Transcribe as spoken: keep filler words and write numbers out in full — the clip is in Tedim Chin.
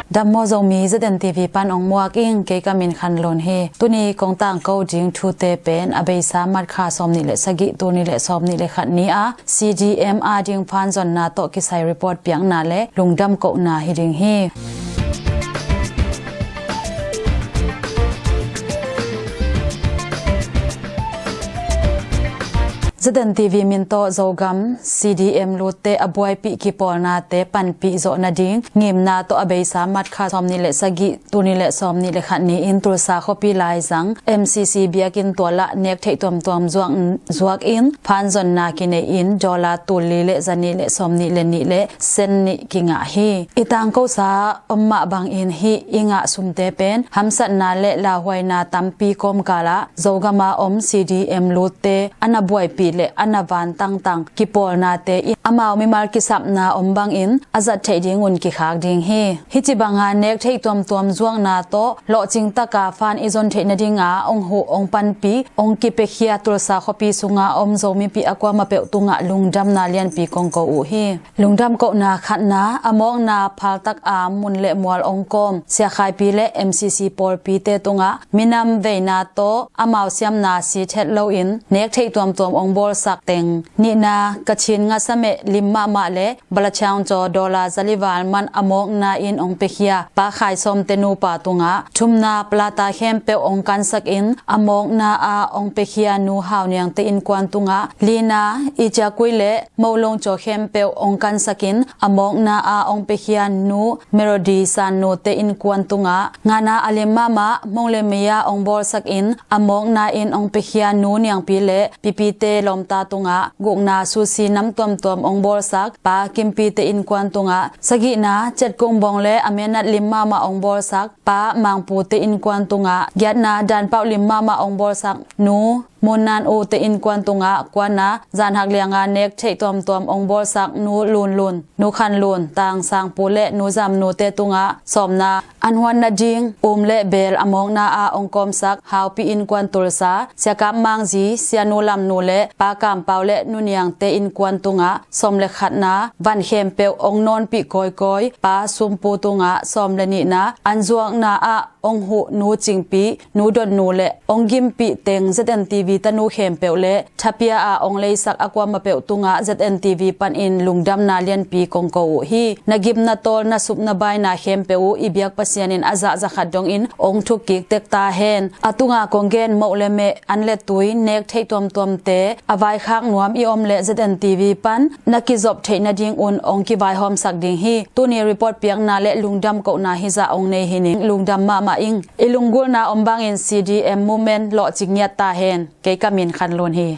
Dam maw Zomi, Z N T V pan ong muak ing, kei ka min Khan Lun hi. Tuni kong tangko ding thute pen a beisa March kha sawmnih le sagih, tul nih le sawmnih le khat ni a C D M a ding phan zonna tawh kisai report piakna le lungdam kohna hi ding hi. Z N T V min tawh Zogam C D M lutte a buaipih kipawlnate panpih zawh nading ngimna tawh a beisa March kha sawmnih le sagih, tul nih le sawmnih le khat ni-in Tulsa khuapi laizang M C C biakinn tualah nek theih tuamtuam zuak, zuak in phan zonna kinei in dollar tul li le zanih le sawmnih le nih le sen nih kingah hi. I tangkosa om mah bangin hih i ngah sumte pen hamsatna le lauhuaina tampi kawmkalah Zogama om C D M lutte a na buaipih le a na van tangtang kipawlnate in amau mimal kisapna om bangin a zat theih dingun kikhak ding hi. Hih ci banga nek theih tuamtuam zuakna tawh lawhcing taka phan i zon theih nadinga ong huh ong panpih ong kipiakhia Tulsa khuapi sunga om Zomipih a kuamah peuh tungah lungdamna lianpi kong ko uh hi. Lungdam kohna khatna, a mawkna phaltak a mun le mual ong kawm Sia Khaipi le M C C pawlpite tungah minam veina tawh amau siamna sit het loin nek theih tuamtuam ong bawlsak teng. Nihna, Kachin ngasameh lim mahmah le Balachaung caw dollar zalival man a mawkna in ong piakhia Pa Khai Sawmte nupa tungah. Thumna, plata khempeuh ong kansak in a mawkna a ong piakhia Nu Hau Niangte innkuan tungah. Lina, Icia Kui le Moh Lung caw khempeuh ong kansak in a mawkna a ong piakhia Nu Melody San Nute innkuan tungah. Ngana, a lim mahmah Mong le Mia ong bawlsak in a mawkna in ong piakhia Nu Niangpi le Pipite lawmta tungah. Gukna, Susi nam tuamtuam ong bawlsak Pa Kimpite innkuan tungah. Sagihna, Cetkung Bong le a menat lim mahmah ong bawlsak Pa Mangpute innkuan tungah. Giatna, danpauh lim mahmah ong bawlsak Nu Munnan Ute innkuan tungah. Kuana, zanhak lianga nek theih tuamtuam ong bawlsak Nu Lun Lun, Nu Khan Lun, Tang Sangpu le Nu Zam Nute tungah. Sawmna, an huan nading um le beel a mawkna a ong kawmsak Haupi innkuan Tulsa, Sia Kap Mang zi, Sia Nu Lam Nu le Pa Kam Pau le Nu Niangte innkuan tungah. Sawm le khatna, van khempeuh ong nawnpih kawikawi Pa Sumpu tungah. Sawm le nihna, an zuakna ah ong huh Nu Cingpi, Nu Dot Nu le ong gimpih teng Z N T V tanu khempeuh le thapia a ong leisak a kuamah peuh tungah Z N T V panin lungdamna lianpi kong ko uh hi. Na gimna tawl, na sup na baina khempeuh uh i biak Pasian in a zah zakhat dongin ong thukkik tek ta hen. A tunga kong gen moh le meh, an le tui, nek theih tuamtuamte a vaikhak nuam i om le Z N T V pan na kizop theih nadingun ong kivaihawmsak ding hi. Tuni report piakna le lungdam kohna hizah ong nei hi ning. Lungdam mahmah ing. I lunggulhna om bangin C D M movement lawhcing ngiat ta hen. Kei ka min Khan Lun hi.